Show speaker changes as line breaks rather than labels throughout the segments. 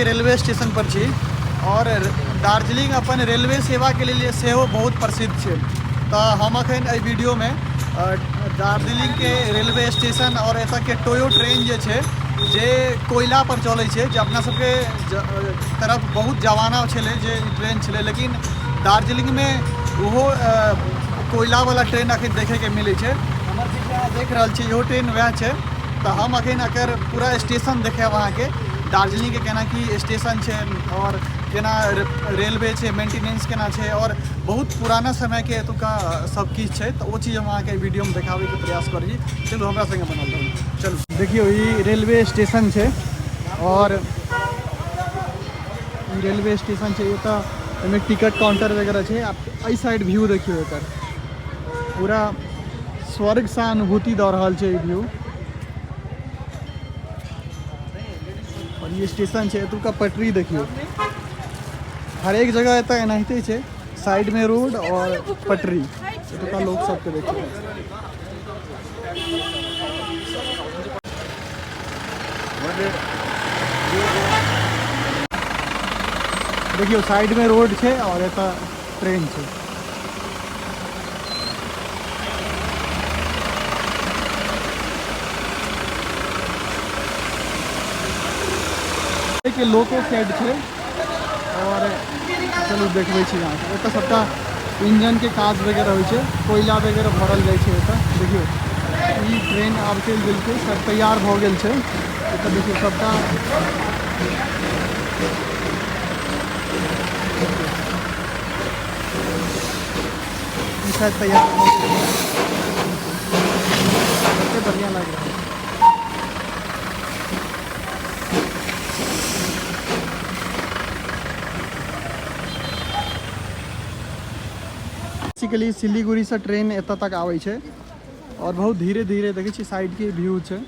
दार्जिलिंगके railway station पर छी और दार्जिलिंग अपन रेलवे सेवाके लिए सेहो बहुत प्रसिद्ध छै। तऽ हम अखन एहि वीडियोमे दार्जिलिंगके रेलवे स्टेशन और एतऽके टोयो ट्रेन जे छै जे कोयला पर चलै छै, जे अपना सबके तरफ बहुत जमाना छलै जे ई ट्रेन छलै, लेकिन दार्जिलिंगमे ओहो कोयलावला ट्रेन अखन देखैके मिलै छै। हमर पीछे अहाँ देख रहल छी इहो ट्रेन वएह छै। तऽ हम अखन एकर पूरा स्टेशन देखायब अहाँके, दार्जिलिंगके केना की स्टेशन छै और केना रेलवे छै, मेंटेनेंस केना छै और बहुत पुराना समयके एतुका सब किछु छै। तऽ ओ चीज हम अहाँके वीडियोमे देखाबैके प्रयास करै छी। चलू हमरा सङ्गे बनल रहू। चलू देखियौ ई रेलवे स्टेशन छै और ई रेलवे स्टेशन छै। एतऽ एहिमे टिकट काउंटर वगैरह छै। आ एहि साइड व्यू देखियौ, एकर पूरा स्वर्ग सा अनुभूति दऽ रहल छै ई व्यू। और ई स्टेशन छै, एतुका पटरी देखियौ, हरेक जगह एतऽ एनाहिते छै, साइड में रोड और पटरी। एतुका लोक सबके देखियौ। देखियौ साइड में रोड छै और एतऽ ट्रेन छै। के लोको सेट छै और चलू देखबै छी अहाँके। एतऽ सबटा इंजन के काज वगैरह होइ छै, कोयला वगैरह भरल जाइ छै एतऽ। देखियौ ई ट्रेन आब चलि गेल छै, सब तैयार भऽ गेल छै। एतऽ देखियौ सबटा ई शायद तैयार भऽ गेल छै। कते बढ़िआँ लागि रहल छै। बेसिकली सिलीगुड़ीसँ ट्रेन एतऽ तक आबै छै और बहुत धीरे धीरे देखै छियै साइडके व्यू छै।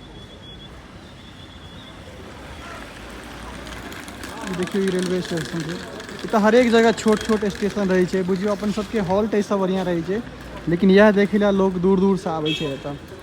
देखियौ ई रेलवे स्टेशन छै। एतऽ हरेक जगह छोट छोट स्टेशन रहै छै, बुझियौ अपन सबके हॉल्ट एहिसँ बढ़िआँ रहै छै, लेकिन इएह देखै लए लोक दूर दूरसँ आबै छै एतऽ।